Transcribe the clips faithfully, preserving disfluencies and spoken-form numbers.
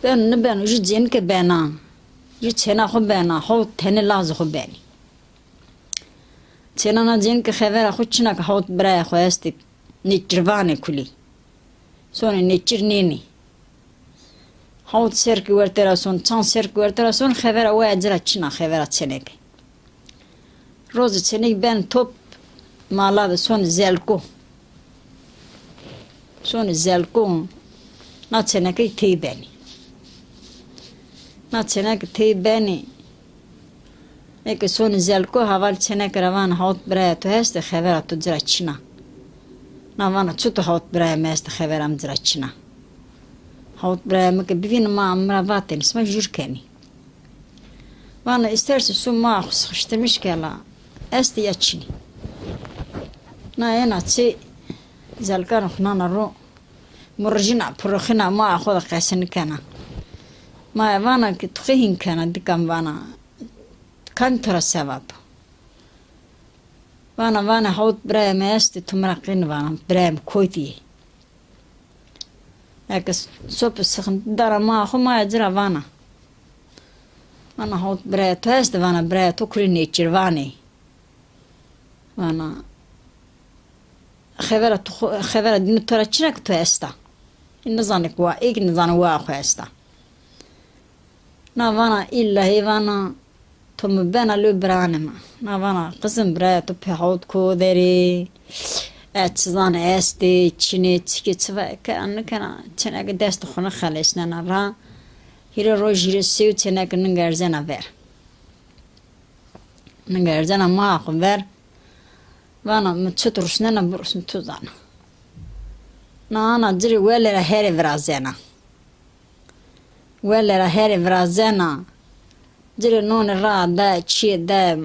Beno nibeno, ju cênike bena. Ju çêna xwu bena, hewt tenê lazê xwu benî. Çêna na cênike xevera xwu çina ke hewt biraya xwu estê nêçirvanê kulî. Sonê nêçir nênî. Hewt serkî werte ra son, çand serkî werte ra son, xevera waya ci ra çina, xevera çêneke. Rozê çênekî ben top mala de, sonê zelko. Sonê zelko, na çênekey tey benî. Na çêneke tey benî. Eke sonê zelko, hevalê çêneke ra vana, hawt biraya to estê, xevera to ci ra çina. Na vana, çito hawt biraya mi estê, xevera mi ci ra çina. Hawt biraya mi ke bivînî, ma mi ra vatênî, sima jûr kenî. Vana, îstersê su ma xwu sıkıştırmış ke la estê ya çinî. Na êna çê zelkanê xwu nana ro, murrijîna, purixîna ma xwu de qesî nikena. Ma vana ke tu qe hîn kena, dîka mi vana, kamî to ra sevab o? Vana, vana, hawt birayê mi estê, tu mi ra qîn vana, birayê mi kotî yê. Eke sope sixin dara ma xo, maya ci ra vana. Vana, hawt biraya to estê, vana, biraya to kulî nêçirvan ê. Vana, xevera to xo, xevera dîno to ra çina ke to esta. Ê nizanê ke wa, ê kî nizanê waa xo esta. Na vana, îllahî vana, to mi bena lê biranê mi. Na vana, qizim, biraya to pê hawt ko derê. E, çi zanê estê, çinê, çikê, çi va kena, nikena, çêneke destê xo nixelesnena ra. Hîrê roj, hîrê sêw çêneke ningerzena ver. Ningerzena ma xo ver. Vana, mi çit rusnena, birusn, tu zana. Na ana ci rê wele ra herê virazena. Wele ra herê virazena, ci rê nonê raa de, çîyê de,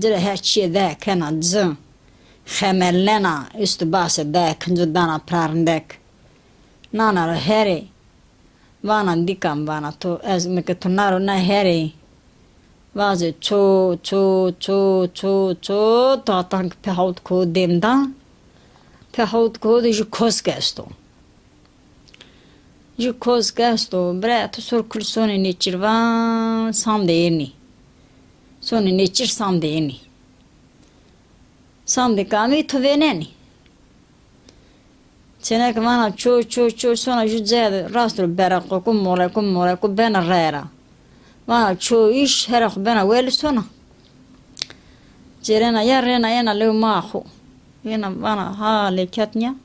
ci rê her çîyê de kena ci. Xemelnena, üstü basê de, kinci dana pira rindek. Nana ra herê, vana, dîka mi vana, to, ez, mi ke to na ro na herê. Vazê ço, ço, ço, ço, ço, to hatan ke pê hawt ko dêm da. Pê hawt ko de ju kosk esto. Ju kosk esto, biraya to sor kul sonê nêçirvan, samdê ênî. Sonê nêçir, samdê ênî. Samdê ke ameyî to vênenî. Çêneke vana ço, ço, ço, sona ju caya de rast ro beraqoko, moreko, moreko bena raya ra. Vana ço îş, hera xo bena welî sona. Cêrena ya, rêna êna lewê maa xo. Êna vana, ha, lêketnîya.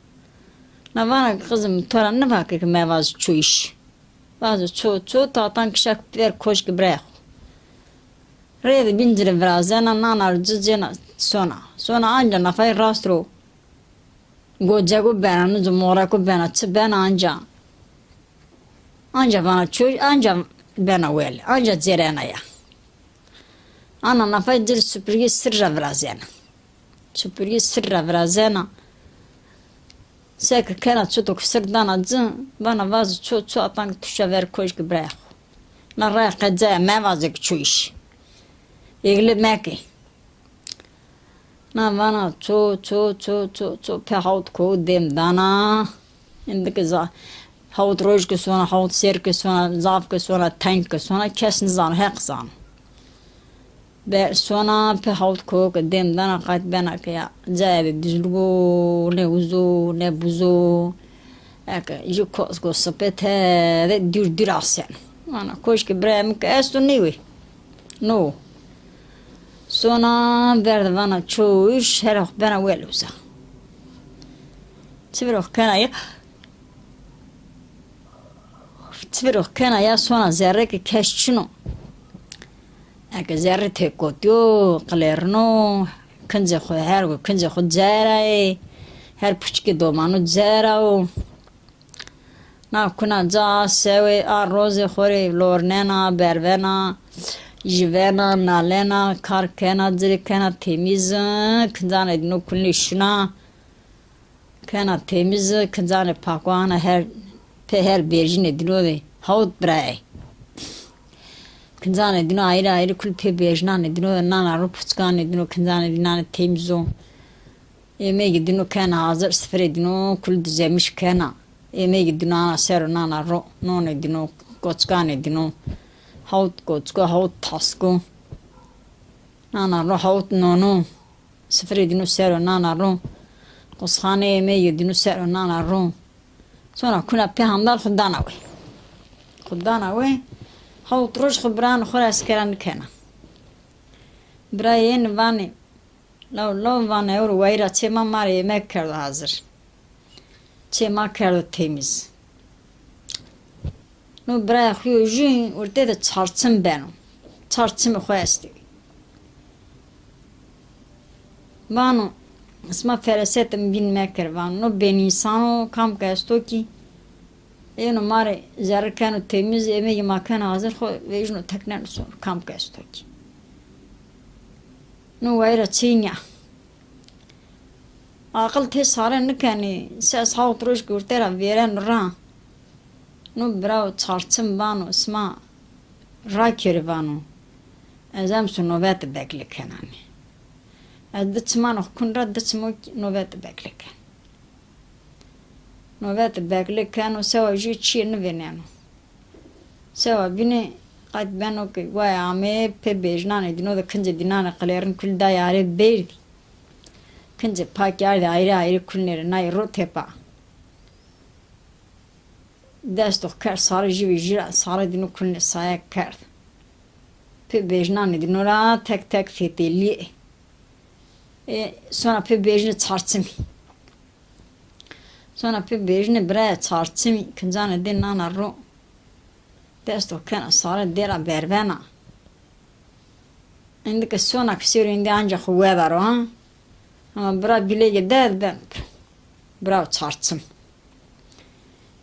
Na vana, qizim, to ra nivake ke mevazî ço îş. Vazê ço, ço, tatan kişa ver koşkê birayê xo. Rê de bîn ci rê virazena, nana ro ci cêna sona. Sona anca nafayî rast ro gocego bena, nizo moreko bena, çi bena anca. Anca vana ço, anca bena welî, anca cêrena ya. Ana nafayî ci rê supurgî sir ra virazena. Supurgî sir ra virazena. Seke kena çito ke sir dana ci, vana vazê ço, ço atan ke tu şa ver koşkê birayê xo. Na raya qe caya mevazê ke ço îş. Êgle meke. Na vana ço, ço, ço, ço, ço, pê hawt ko dêm dana. Êndî ke za-, hawt roj ke sona, hawt sêr ke sona, zaf ke sona, teng ke sona, kes nizano, Heq zano. Be sona, pê hawt ko ke dêm dana, qayt bena ke ya cayê bê bizlûg o, ne uzo, ne buzo. Eke ju kosko sipê tede dûr dûr aseno. Vana koşkê birayê mi ke esto nêwê. No. Sona ver de vana ço îş, hera xo bena welî uza. Çi viro xo kena ya, çi viro xo kena ya, sona zerrê ke kes çin o. Eke zerrê têkotî yo, qilêrino, kincê xo, her go kincê xo cayê ra yê, her puçikê domanu cayê ra o. Na kuna ca, a sewê, a rozê xo rê lornena, bervena, jivena, nalena, kar kena, ci rê kena têmîz, kincanê dîno kulî şina. Kena têmîz, kincanê pako ana her, pê her bêrjînê dîno de hawt birayê. Kincanê dîno ayrı ayrı kul pê bêrjinanê dîno de nana ro, puçikanê dîno kincanê dînanê têmîz o. Êmegê dîno kena hazir, sifirê dîno kul dizemiş kena. Êmegî dîno ana ser o nana ro, nonê dîno, koçikanê dîno, hawt koçiko, hawt tasko. Nana ro hawt nono, sifirê dîno ser o nana ro. Qusxanê êmegî dîno ser o nana ro. Sonra kuna pê handal xwu dana we. Xwu dana we, hawt roj xwu biranê xwu ra eskera nikena. Birayê ênî vanê, law law vanê, ewro wayîra çê ma, ma rê yemek kerdo hazir. Çê ma kerdo temîz. No birayê xwu yo jû, werte de çarçim beno. Çarçimê xwu estê. Vano, sima ferasetê mi vîn meker, vano, no bênîsan o, kam ke esto kî, êno ma rê zerrî keno temîz, êmegê ma keno hazir, xwu vejîno tekneno sono, kam ke esto kî. No wayîra çêy nîya. Aqil tê sare nikenê, ses hawt roj ke werte ra vêreno ra. No birawo çarçim vano, sima rakerê vano. Ez emso novete bekle kenanê. Ez di çimanê xwu kun ra di çimo kî novete bekle ken. Novete bekle keno, sewa jû çîyê nivêneno. Sewa bîne qayt beno ke way ame pê bêjnanê dîno de kincê dînanê qilêrin kul day arê bêrdî. Kincê pakî ardî ayrî ayrî kulnê rê nayê ro tepa. Desto kerd sare jû ve jû ra, sare dîno kulnê saye kerd. Pê bêjnanê dîno ra tek tek fêtêlîyê. E, sona pê bêjnê çarçimî. Sona pê bêjnê birayê çarçimî, kincanê dê nana ro. Desto kena sare dê ra bervena. Êndî ke sona ke sêro êndî anca xwu wedaro ha. Ama bira bîlegê dayê de beno pir. Bira çarçim.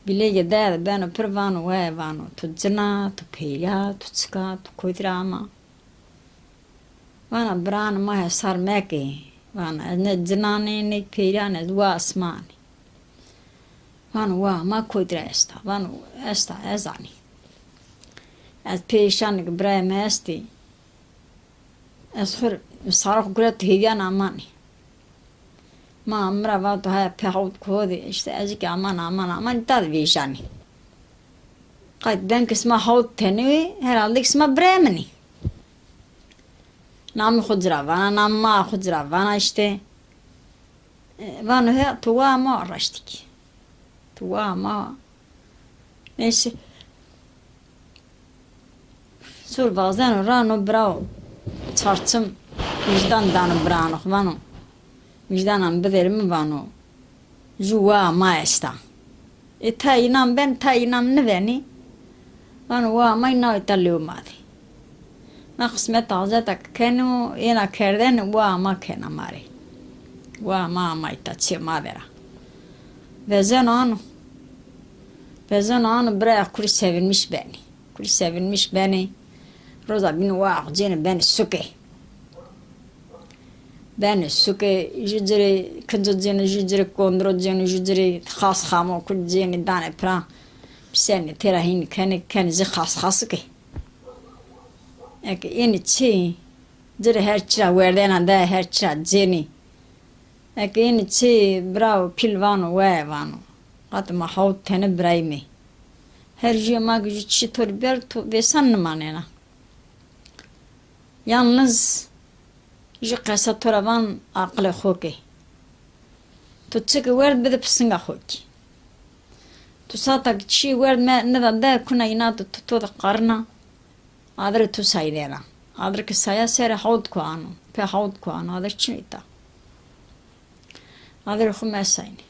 Bîlegê dayê de beno pir, vano, weye vano, tu cin a, tu peyra, tu çik a, tu kotî ra ama? Vana, biranê ma hesar mekê. Vana, ez ne cin a nê, ne peyra nê, ez wa asma nê. Vano, wa ma kotî ra esta? Vano, esta, ez anî. Ez pêrîşan ke birayê mi estî. Ez xwu rê sare xwu gureto hêvîyan amanî. Ma mi ra vato haya pê hawt ko de, îşte ez kî aman, aman, aman, îta de vêjanî. Qayt ben ke sima hawt tenê, herhalde ke sima birayê min î. Namê xwu ci ra vana, namê maa xwu ci ra vana îşte. E, vano he, tu waa ma wa raştî kî. Tu waa ma wa. Neyse. Sor vazeno ra no birawo çarçim wîjdan dano biranê xwu, vano. Wîjdanan bidêr mi vano. Ju waa ma esta. E, tayê înan ben, tayê înan nibenî. Vano waa ma î naw îta lewê ma de. Na qismet azeta ke keno, êna kerdene waa ma kena ma rê. Waa ma ama îta çê ma de ra. Vezeno ano. Vezeno ano, biraya kurî sevinmiş benê. Kurî sevinmiş benê. Roza bîne waa xwu cênê benê suke. Benê suke, jû ci rê kinco cênê, jû ci rê kondiro cênê, jû ci rê xas xamo kul cênê danê pira. Pisenê têra hînî kenê, kenê zî xas xasike. Eke ênê çê, ci rê her çi ra werdena de, her çi ra cênê. Eke ênê çê, birawo pîl vano, weye vano. Qatê ma hawt tene birayî mi. Her jûyê ma ke jû çî to rê berd, to vêsan nimanena. Yalniz jû qesa to ra van, aqilê xo ke. To çike werd bide pisinga xo kî. To sata ke çî werd me nida de, kuna îna de to, to de qarina. Adir to saydena. Adir ke saya serê hawt ku ano, pê hawt ku ano, adir çin îta. Adir xo mesaynê.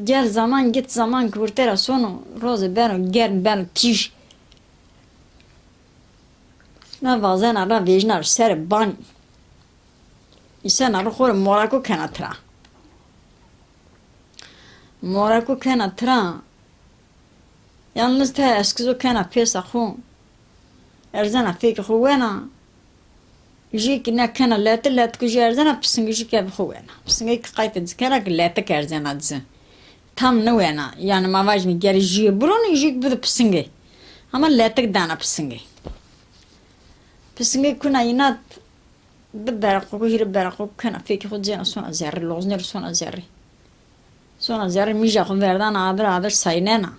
Gel zaman git zaman ke werte ra sono, roze beno germ, beno tîj. Na vazena ra vejna ro serê banî. Îsena ro xo rê morako kena tira. Morako kena tira. Yalniz te eskizo kena pêsa xo. Erzena fêkê xo wena. Jû kî ne kena leti, letiko jû erzena, pisingê jû kevê xo wena. Pisingê kî qaytê ci kena ke letik erzena ci. Tam niwena. Yanî ma vajîme gerê jûyê bironê, jû kî bido pisingê. Ama letik dana pisingê. Pisingê kuna îna di bereqo, hîrê bereqo kena fêkê xo cêna sona zerrî, loznê ro sona zerrî. Sona zerrê mîja xo verdana adir adir saynena.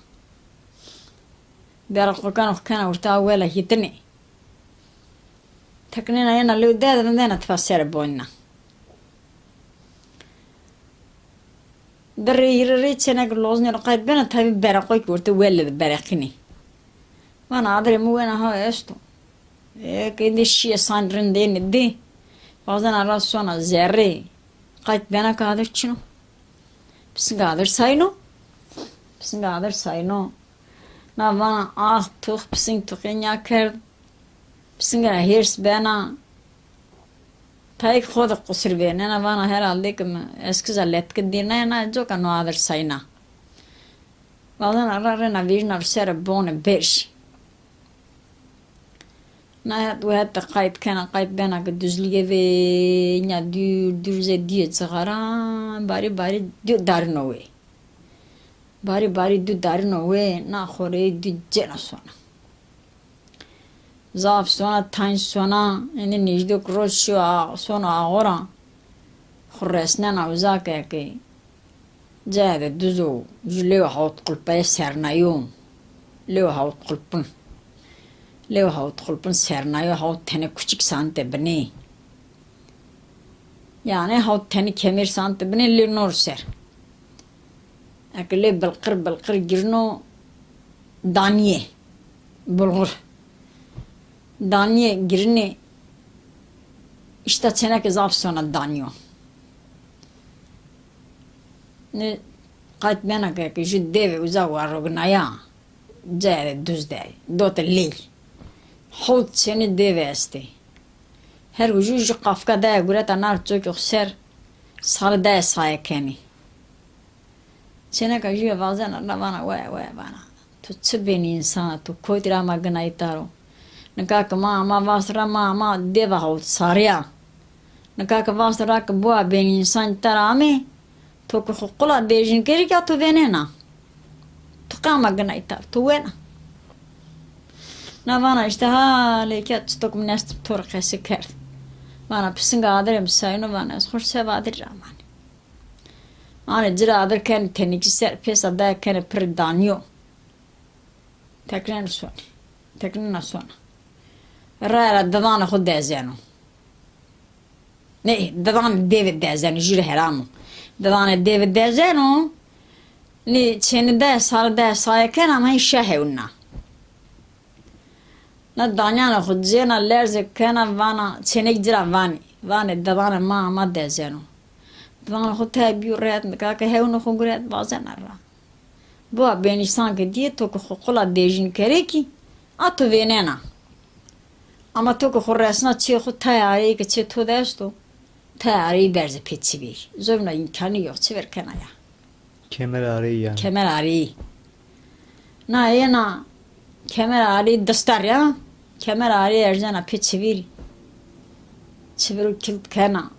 Bera xo kena xo kena orta wela hîtinê. Teknena yena lew de vindena tifa sere bonina. Di rê hîrê rê çêneke loznê ro qayt bena, tabî bereqoy ki ortê wele de bereqînê. Vana adirê mi wena ha esto. Eke êndî şîye san rindêne dê. Wazena ra sona zerrê. Qayt bena ke adir çin o. Pising adir sayno. Pising adir sayno. Na vana ax tux pising tuxê nîya kerd. Pising ra hêrs bena. Tayê ki xo de qusir vênena, vana herhalde ki mi eskiza letke dîrnaya, na coka no adir sayna. Vazena ra rêna vejîna ro sere bone berj. Na het û het de qayt kena, qayt bena ki duzlîye vê nîya dûr, dûr zê dîye cixaran, barî barî dû darîno wê. Barî barî dû darîno wê, na xoreyê dû cêna sona. Zaf sona, tayn sona, êndî nêjdîyo ki roz şîyo a-, sono axo ra, xo resnena uza ke ke cayê de duz o, ju lêw hawt qulpeye sernayo. Lêw hawt qulpin. Lêw hawt qulpin sernayo, hawt tenê kuçik sante binê. Yanî hawt tenê kemêr sante binê lê nor ser. Eke lê bilqir bilqir girino danîye. Bulgur. Danîye girine, îşte çêneke zaf sona danîyo. Nê qayt bena ke, ke ju dêve uza waroginaya, cayê de duz de, dote lêy. Hewt çênê dêve estê. Her uju ju qafika daye gureta nar çokê xo ser, sare daye saye kenê. Çêneka jûye vazena ra vana, we, we, vana. Tu çi bênî însan a, tu kotî ra ma ginayî taro. Nika ki ma ama vast ra ma ama dêva hawt sarîya. Nika ki vast ra ki boa bênî însan tera amê, to ki xo qula dêjin kerî ke tu vênena. Tu qe ama ginayî taro, tu wena. Na vana îşte ha lêke çitok mi nestim to ri qesî kerd. Vana pisinga adirê mi sayno, vana ez xo ri seva adirî ra manî. Anê ci ra adir kenê tenîkî ser, pêsa daye kenê pirê danîyo. Teknenê sonê. Teknena sona. Raye ra didanê xo dezeno. Nê, didanê dêve dezeno, jû rê heram o. Didanê dêve dezeno, nê çênê daye, sare daye saye kena, ama hên şa hewnina. Na danîyanê xo cêna, lerzê kena, vana, çênekî ci ra vanê. Vanê, didanê ma ama dezeno. Didanê xo tayê bîyo ret, nika ke hewnê xo guret, vazena ra. Boa bênîsan ke dîye, to ke xo qula dêjin kerê kî, a to vênena. Ama to ke xo resna çê xo tayê areyê ke çê to de esto, tayê areyî berze pê çivîrî. Zovîna îmkanî yox, çiver kena ya. Kemer areyî yanî. Kemer areyî. Na yena kemer areyî distar ya. Kemer areyî erzena pê çivîrî. Çivîro kilit kena.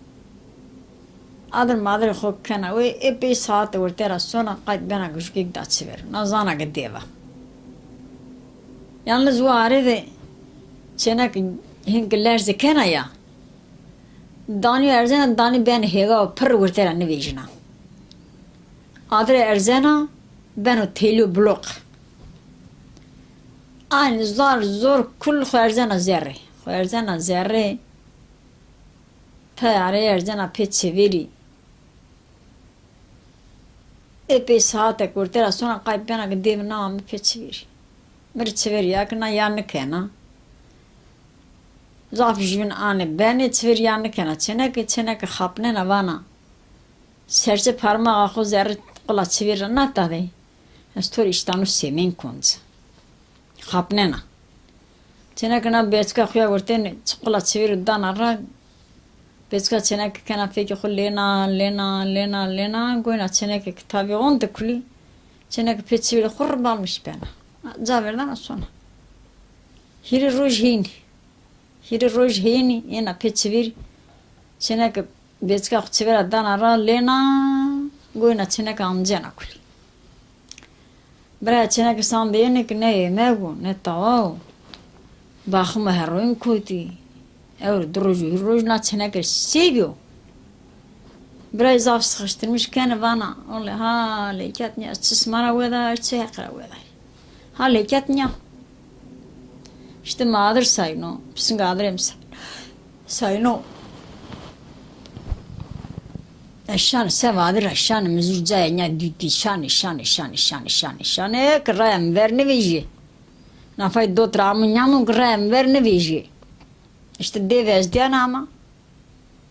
Adir madirê xo kena. Wê epey saete werte ra sona qayt bena guşkek da çivîr. Na zana ke dêva. Yalniz wa arê de çêneke hên ke lerzê kena ya. Danî erzena, danî benê hêga û pirr werte ra nivêjina. Adir erzena, beno têlî û biloq. Aynî zar zor kul xo erzena zerrê. Xo erzena zerrê. Tayê areyî erzena pê çivîrî. Epey saetek werte ra sona qayt bena ke dêve na ame pê çivîrî. Mi rê çivîr ya ke na ya nikena. Zaf jûn anê benê, çivîr ya nikena. Çêneke, çêneke xapnena vana. Serçe parmaxa xo zerrê qula çivîr ra natadê. Ez to rê îştano semên konc. Xapnena. Çêneke na beçika xo ya wertêne, çi qula çivîr dana ra, beçika çêneke kena fekê xo lêna, lêna, lêna, lêna, goyna çêneke ki tavê onde kulî, çêneke pê çivîrê xo ribalmiş bena. Ca verdana sona. Hîrê roj hênî. Hîrê roj hênî, yena pê çivîrî, çêneke beçika xo çivîr ra dana ra lêna, goyna çêneke ancena kulî. Biraya çêneke san de yenê ki ne yemek o, ne tawa o. Baxime heroyîn kotî. Ewro di roj û hîrê roj na çêneke sêbî yo. Birayê zaf sıkıştırmış kenê vana, "Olê, ha lêket niya, çi sima ra weda, çi Heq ra weda." Ha lêket niya. İşte ma adir sayno, pising adirê mi say-, sayno. Eşan, sev adir eşan, mizur cayê niya dûtî şanê, şanê, şanê, şanê, şanê, şanê, ki raya mi ver nivêjî. Nafay dot ra amû nîyamû ki raya mi ver nivêjî. İşte dêvê ez diyana ama.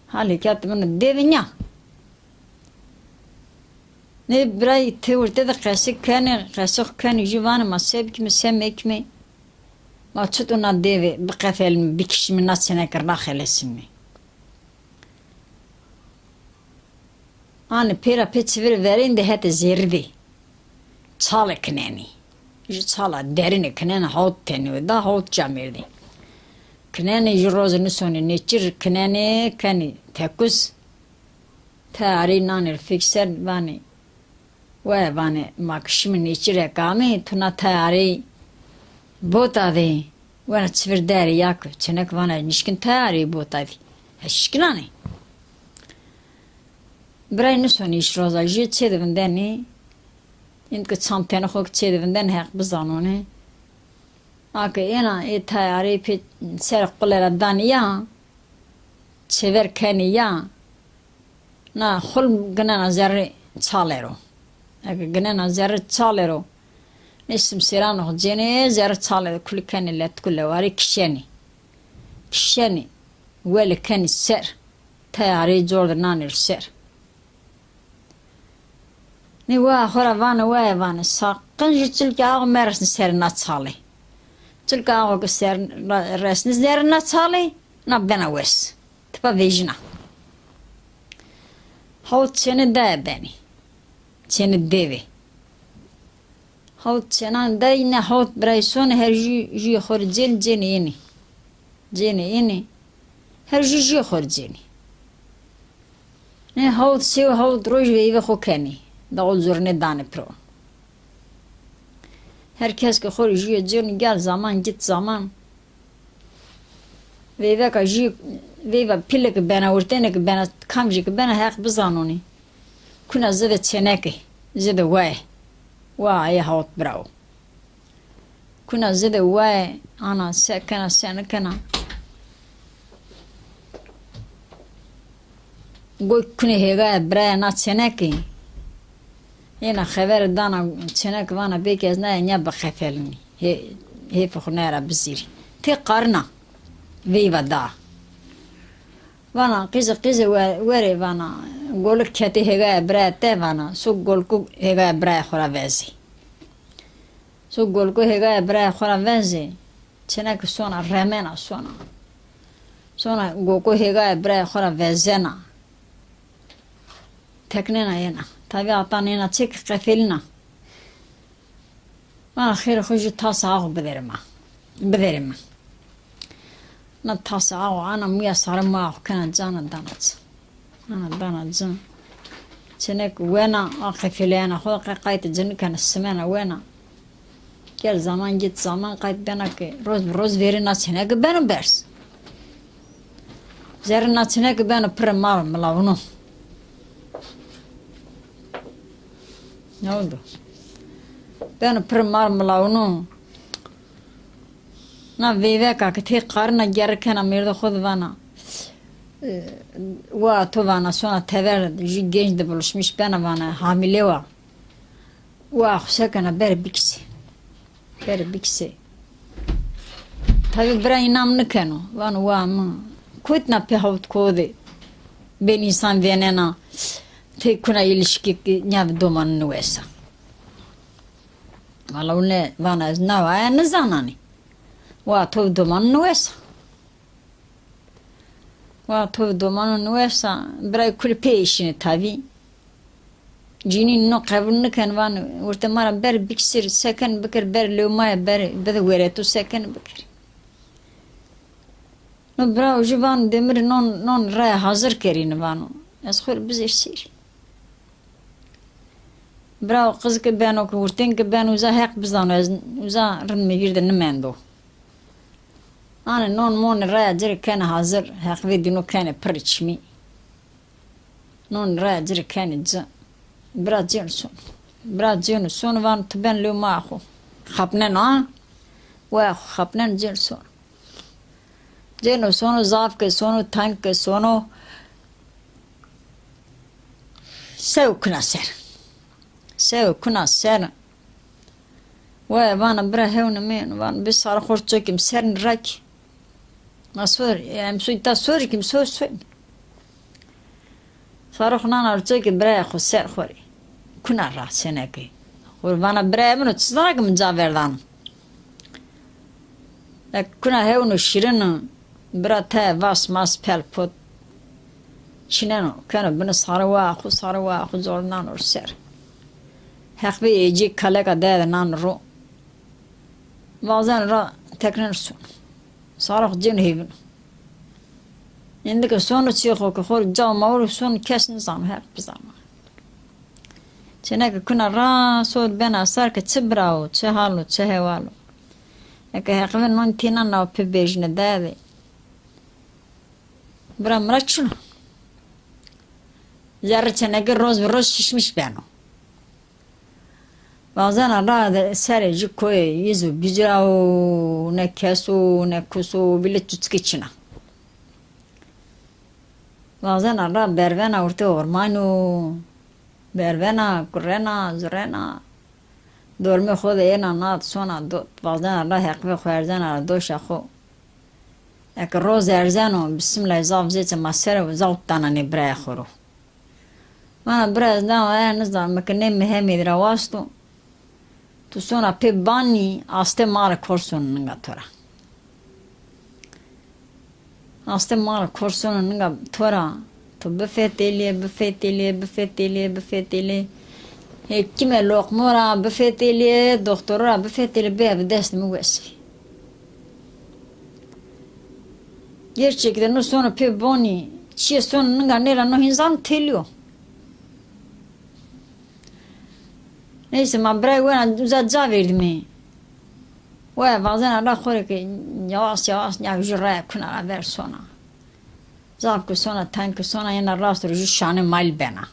Ha lêket mino dêvê niya. Nê biray tewrte de qesê kenê, qesê xo kenê, jû vanê ma se bikimê, se mekimê. Ma çito na dêvê biqefelimê, bikişimê, na çêneke rinaxelesimê. Anê pêra pê çivirê verên de hetê zêrî de. Çalê kinenê. Ju çala derîne kinenê, hawt tenê weda, hawt camêrdê. Kinenê ju roze nisonê nêçir kinenê, kenê tekuz. Tayarê nanê rê fek ser vanê. Waya vanê, ma ki şimê nêçirê ke amê, tu na tayarê bota de, wena çivir derê ya ki, çênek vana, nişkin tayarê bota de. Ez şikinanê. Biray nisonê îş roza, jû çê de vindenê. Înd ki çantene xo ki çê de vindenê, Heq bizanonê. A ki êna ê tayarê pê ser qule ra danê ya, çêver kenê ya. Na xul ginena zerrê çalê ro. Eke ginena zerrê çalê ro, nê simsêranê xo cênê zerrê çalê de, kulî kenê letku lewarê, kişenê. Kişenê, welê kenê ser, teyareyê cor de nanê ro ser. Nê waya xo ra vanê, waya vanê, saqin jû çilkê axo meresnê serê na çalê. Çilkê axo ke ser ra-, resnê serê na çalê, na bena wes. Tipa vejîna. Hawt çênê daye benê. Çênê dêvê. Hawt çênan day, nê hawt biray sonê, her jû jûyê xo rê cênê, cênê ênê. Cênê ênê. Her jû jûyê xo rê cênê. Nê hawt şew hawt roj veyvê xo kenê. Dawul zurnê danê piro. Her kes ke xo rê jûye cêno, gel zaman git zaman. Veyveka jû, veyva pîle ke bena, urtêne ke bena, kamjî ke bena, Heq bizanonê. Kuna zide çêneke, zide waye. Wa ê hawt birawo. Kuna zide waye, ana se kena, se nikena. Goy kunê hêgaye biraya na çêneke. Êna xevere dana çêneke, vana bêkî ez naye niya biqefelimî. Hê-, hêfê xo naye ra bizîrî. Tê qarina veyva da. Vana qîze qîze we-, werê vana. Golik ketê hêgaye biraya te vana. So goliku hêgaye biraya xo ra vezê. So goliku hêgaye biraya xo ra vezê. Çêneke sona remena sona. Sona goliku hêgaye biraya xo ra vezena. Teknena êna. Tavî atan êna çê ke qefelîna. Vana xêrê xo jû tasa axwe biderê ma. Biderê ma. Na tasa axwe ana muya sarê ma axwe kena ci, ana dana ci. Ana dana ci. Çênek wena, a qefelîyena xo qe qaytê ci nikena, simena wena. Gel zaman git zaman, qayt bena ke roz bi roz verê na çêneke beno berz. Zerrê na çêneke beno pirê mal milawino. Ne oldu? Beno pirê mal milawino. Na veyveka ke tê qarina gerre kena mêrdê xo de vana. E, wa to vana sona tever, jû genc de buluşmuş bena vana, hamile wa. Wa xo se kena, bere bikisê. Bere bikisê. Tabi bira înam nikeno. Vano wa mi kotna pê hawt ko de. Bên însan vênena. Tê kuna îlişkî ki nîya bi domanû niwesa. Wala wune vana ez na waya nizananê. Wa to bi domanû niwesa. Wa to domanû niwesa, birayê kulî pê eşînê tavî. Cînî no qebul niken, van urte ma ra ber bikisir, se ken bikir, ber lewmaye ber bide wereto, se ken bikir. No birawo jû van demirî non, non raya hazir kerîne vano. Ez xo rê bizêr sêrî. Birawo qiz ke beno ke urtên ke beno uza Heq bizano, ez uza rind mi vîr de nimendo. Anê non monê raya ci rê kenê hazir, Heq vê dîno kenê pirê çimî. Non raya ci rê kenê ci. Bira cêno sono. Bira cêno sono, vano ti ben lewma xo. Xapneno ha. Waya xo xapneno, cêno sono. Cêno sono, zaf ke sono, teng ke sono. Sewe kuna ser. Sewe kuna ser. Waya vana bira hewne mi yeno, vano bê sare xo rê çokî mi ser nî ra kî. Ma sor, em soy ta sor kî mi sor soy. Sare xo nana rê çokî biraya xo ser xo rê. Kuna ra senekê. Xo rê vana biraya min o, çi zana ke mi ca verdano. Eke kuna hewno şîrin o, bira tayê vas mas pel pot çîneno, keno binê sare waya xo, sare waya xo cor nano ser. Heqvê êcê kaleka daye de nano ro. Wazeno ra tekneno sono. Sare xo cêno hêvîno. Êndî ke sono çê xo ke xo rê ca û mawir o sono, kes nîzano, Heq bizano. Çêneke kuna ra sor bena ser ke çi bira o, çi hal o, çi hewal o. Eke heqvê non têna naw pê bêjine daye de. Bira mi ra çin o. Zerrê çêneke roz bi roz şişmiş beno. Wazena ra de serê jû koyê yîz û bîz ra o, ne kes o, ne kus o, bîle çuçikê çin a. Wazena ra bervena ortê ormanî o. Bervena, kurrena, zurrena. Dormê xo de êna nat sona dot. Wazena ra heqvê xo erzena ra doşa xo. Eke roz erzeno, bismîllah zaf zêçe ma ser o, zaf dana nê birayê xo ro. Vana bira ez na, e, nizan, mi ke nê mi hemî ra wasto. Tu sona pê banî, astê ma rê kor sono ninga to ra. Astê ma rê kor sono ninga to ra. Tu bifetelîyê, bifetelîyê, bifetelîyê, bifetelîyê. Hekîme loqmo ra bifetelîyê, doxtoro ra bifetelîyê, bê bi destê mi wes bî. Gerçekten no sono pê bonî, çîyê sono ninga nê ra no hîn zano telî yo. Neyse, ma birayê wena uza ca verdîme. Waya vazena ra xo rê ke yawas yawas nîya jû raya kuna ra ver sona. Zaf ke sona, teng ke sona, yena rast ro jû şanê malî bena.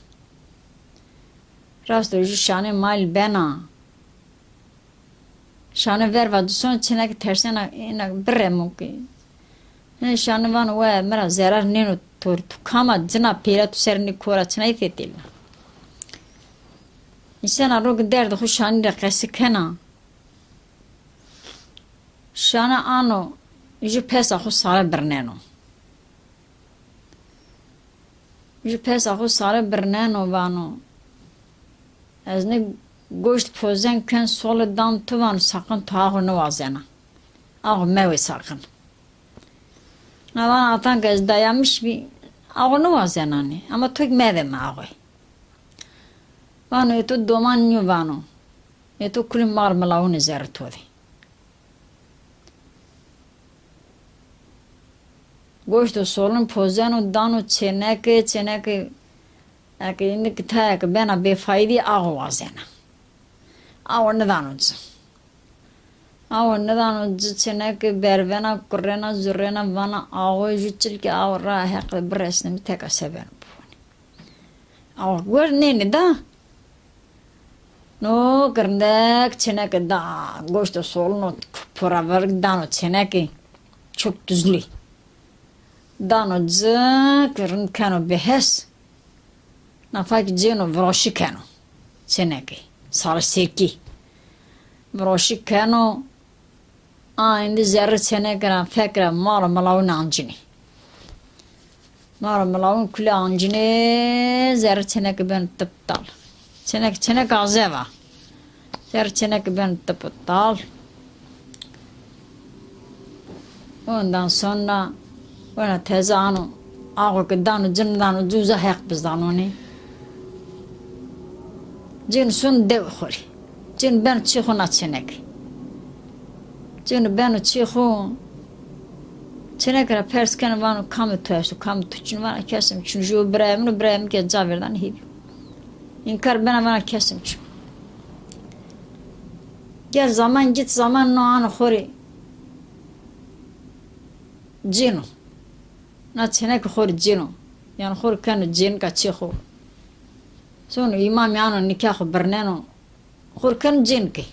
Rast ro jû şanê malî bena. Şane verva di son çêneke tersena êna biremo ke. Hê şane vano, we mi ra zerar nêno to rê, tu kam a, cina pêra tu ser nê kora çinay fetelîna. Însena ro ke derdê xo şanî rê qesî kena. Şane ano jû pesa xo sare birneno. Jû pesa xo sare birneno vano, ez nê goşt pozen ken sole dan tu vano, saqin tu axwe niwazena. Axwe mewê saqin. Na vana atan ke ez dayamiş bî, axwe niwazenanê. Ama to kî mede mi axwe. Vano, ê to doman nîyo vano. Ê to kulî mar milawunê zerrê to de. Goşto solin pozeno dano çêneke, çêneke eke îndî ke tayê ke bena bêfaydî awe wazena. Awe nidano ci. Awe nidano ci, çêneke bervena, kurrena, zurrena, vana awe jû çilkê awe ra Heq de biresne mi teka se beno biwanî. Awe wer nênê da. No girindek çêneke da, goşto solino pora ver dano çêneke, çok tuzlu. Dano ci ke rind keno bihes. Nafa kî cêno viroşî keno çêneke, sare sêrkî. Viroşî keno. A, îndî zerrê çêneke ra fek ra maro milawun ancinî. Maro milawun kulî ancinî, zerrê çêneke beno tip tal. Çênek, çênek azev a. Zerrê çêneke beno tip tal. Ondan sonra wena teze ano, axwe ke dano ci, nidano ci, uza Heq bizanonê. Cêno sono dewê xo rê. Cêno beno çê xo na çêneke. Cêno beno çê xo. Çêneke ra pers keno vano, kamê to esto, kamê to çin o? Vana, kesê mi çin o. Jû birayê min o, birayê min ke ca verdanê hêvî yo. Înkar bena vana, kesê mi çin o. Gel zaman git zaman no ano xo rê cêno. Na çêneke xo rê cêno. Yanî xo rê keno cênika çê xo. Sono îmamî ano nika xo birneno. Xo rê keno cênike.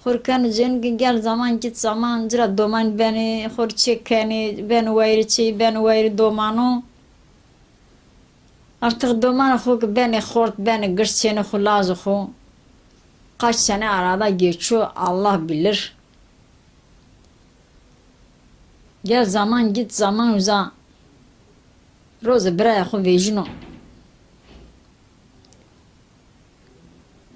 Xo rê keno cênike, gel zaman git zaman, ci ra doman benê, xo rê çê kenê, beno wayîrê çêyî, beno wayîrê domano. Artık domanê xo ke benê xort, benê girs, çênê xo lazê xo. Kaç sene arada geçiyor, Allah bilir. Gel zaman git zaman uza. Rozê birayê xo vejîno.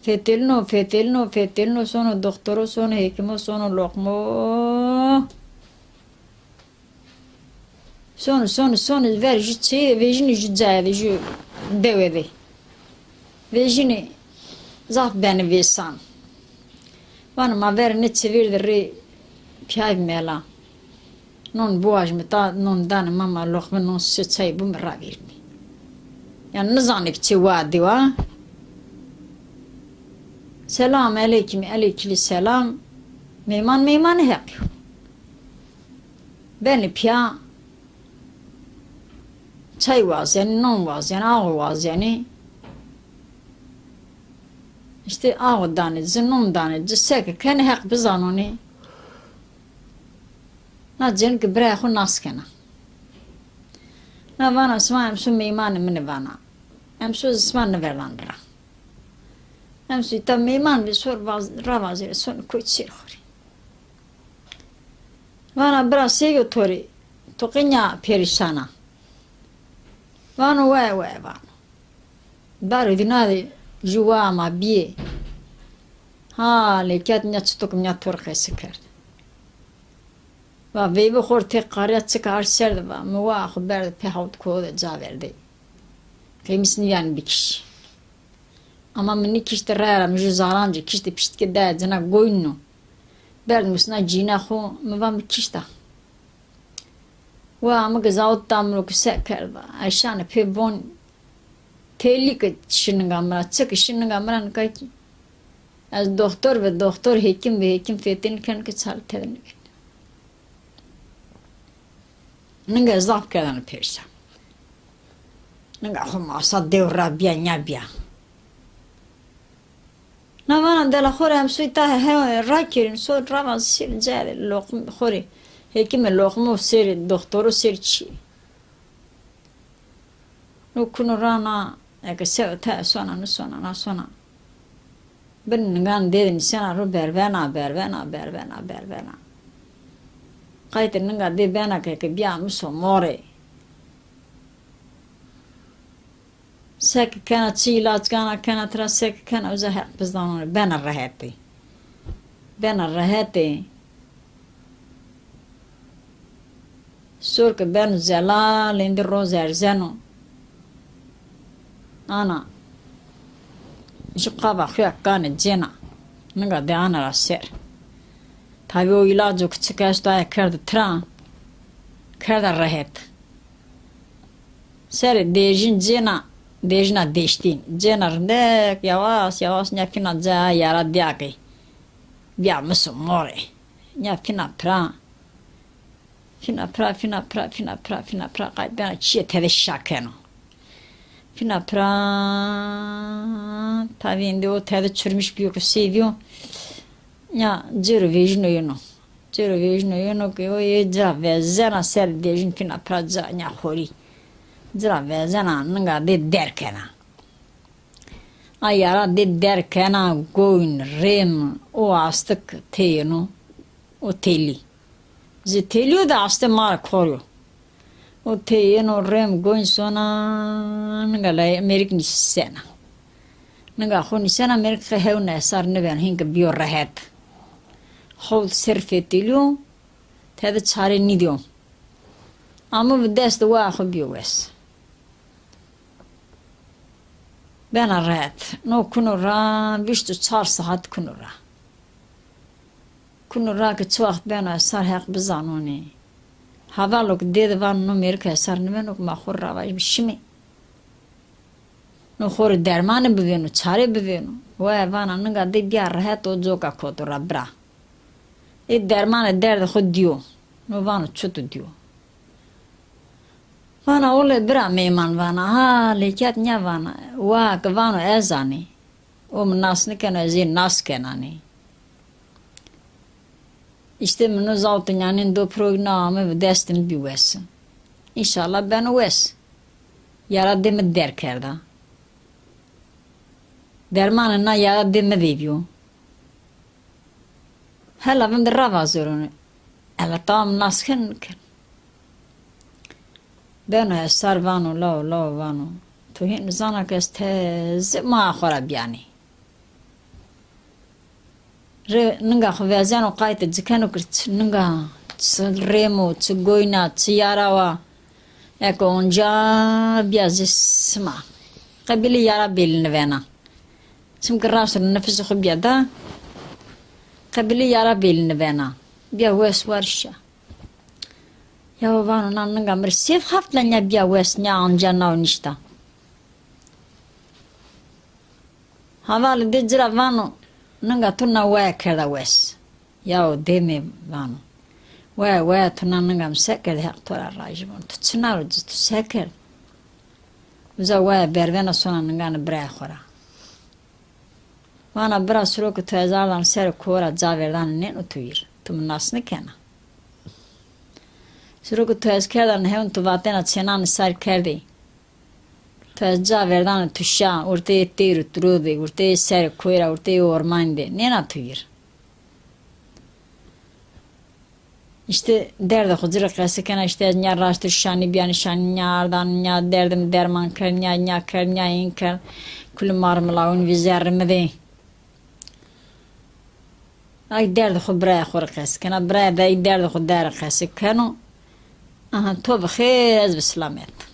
Fetelîno, fetelîno, fetelîno, sono doxtoro, sono hekîmo, sono loqmo. Sono, sono, sono, ver jû çêyî de vejînê, jû cayê de, jû dewe de. Vejînê, zaf benê vêsan. Vano ma verê nê çivîr de rê pîyayî mela. Non biwajîme, ta non danê ma, ma loqme non şişe çayî bûme, ravêrîme. Yanî nizanê ke çi wa dî wa. Selam eleykum, eleykil selam. Meyman meymanê Heqî yo. Benê pîya, çay wazenê, non wazenê, axwe wazenê. Îşte axwe danê ci, non danê ci, seke kenê Heq bizanonê. Na cênike birayê xo nas kena. Na vana sima emsu meymanê min ê vana. Emsu zî sima nêverdan bira. Emsu îta meyman bî, sor vaz-, ravazê rê sonê koy çêrê xo rê. Vana bira sêyo to rê? To qey nya perîşan a? Vano we we vano. Baro dîna de jû waa ma bîyê. Ha lêkîya de nya çito ke nya to rê qese kerd. Va veyve xo rê tê qarîya çike ard ser de va. Mi waa xo berde pê hawt koho de ca verdê. Qey mi sî nîyanî bikişî. Ama mi nêkişte, raya ra mi jû zaran ci kişte, piştike daye cina goynîno. Berd mi sina cîna xo, mi va mi kişta. Wa mi ke zawit da mi ro ke se kerda. Eşanê pê bon, têlî ke şi ninga mi ra, çi ke şi ninga mi ra nika kî. Ez doxtor ve doxtor, hekîm ve hekîm fêtênî keno ke çare tede nêbeno. Ninga zaf kerdane perîşan. Ninga xo masa dew ra bîya, nya bîya. Na vana dela xo rê emsu îta he rakerîn, so rava sêr cayê de loqm-, xo rê hekîme loqmo sêrê, doxtoro sêrê çîyê. No kuno ra na, eke sewe tayê sona, nêsona, na sona. Bin ningan dê de nîsena ro bervena, bervena, bervena, bervena. Qaytê ninga dê bena ke, ke bîya mi so morê. Seke kena, çi îlac kena, kena tira seke kena, uza Heq bizdanonê, bena rehetê. Bena rehetê. Sor ke beno zelal, êndî roz erzeno. Ana, jû qaba xo ya kanê cêna. Ninga dê ana ra ser. Tabî o îlaco ke çik esto aye kerde tira, kerda rehet. Serê dêjin cêna, dêjina deştîn. Cêna rindek, yawas yawas nya fîna ca yara dîya ke. Bîya mi so morê. Nya fîna pira. Fîna pira, fîna pira, fîna pira, fîna pira, qayt bena çîyê tede şa keno. Fîna pira, tabî êndî o tede çirmiş bîyo ke sey bîyo. Nya cêro vejîno yeno. Cêro vejîno yeno ke o yê ci ra vezena serê dêjin, fîna pira ci ra nya xorî. Ci ra vezena, ninga dê der kena. A yara dê der kena, goyn, rêm, o astik tê yeno, o têlî. Zî têlîyo de astê ma ra kor yo. O tê yeno rêm goyn sona, ninga lay mêrik nîsena. Ninga xo nîsena, mêrik qe hewn esar nêbeno, hîn ke bîyo rehet. Hewt serr fetelîyo, tede çare nîdîyo. Amo bi dest de waa xo bîyo wes. Bena rehet. No kuno ra, vîst û çar saet kuno ra. Kuno ra ke çi waxt beno esar Heq bizanonê. Hevalo ke dê de vano no mêrik esar nêbeno ke ma xo rê ravajîme şimê. No xo rê dermanê bivêno, çarê bivêno. Waya vana ninga dê bîya rehet, o coka koto ra bira. Ê dermanê derdê xo dîyo. No vano çito dîyo. Vana, "Ole bira meyman," vana. Ha, lêket nya vana. Wa ke vano ez anî. O mi nas nikeno, ez ê nas kenanî. Îşte mi no zawtê nyanên do pirogî na ame, bi destê mi bî wes. Înşallah beno wes. Yara dê mi der kerda. Dermanê na yara dê mi vêbîyo. Hela vinde ra vazêrono. Ela tamam nas ken niken. Beno hesar vano, lao, lao vano. To hîn zana ke ez teze maa xo ra bîyanî. Rê ninga xo vezeno qaytê ci keno ke çi ninga, çi rêm o, çi goyna, çi yara wa. Eke onca bîya zî sima. Qe bîlî yara bêlî nivena. Çimkî raşt ro nifisê xo bîya da. Qe bîlî yara bêlî nivena. Bîya wes war şa. Yaw vano, na ninga mi rê sêv heft la nya bîya wes, nya anca naw nîşta. Havalê dê ci ra vano, ninga to na waya kerda wes. Yaw dê mi vano. Waya, waya to na ninga mi se kerd, Heq to ra rajî bo. To çina ro ci, to se kerd? Uza waya bervena sona ningane birayê xo ra. Vana, bira, siro ke to ez ardan serê ko ra ca verdane nêno to vîr. To mi nas nikena. Siro ke to ez kerdan hewn, to vatena çênane sar kerdê. To ez ca verdane to şa, orteyê teyr û tirû de, orteyê serê koy ra, orteyê ormanî de. Nêna to vîr. Îşte derdê xo ci rê qesî kena, îşte ez nya raştir şanî bîyanî, şanî nya ardan, nya derdê mi derman kerd, nya, nya kerd, nya în kerd. Kulî marmilawin vî zerrî mi de. Ay derdê xo birayê xo rê qesî kena, birayê de ay derdê xo de rê qesî keno. Aha, to bi xêr, ez bi silamet.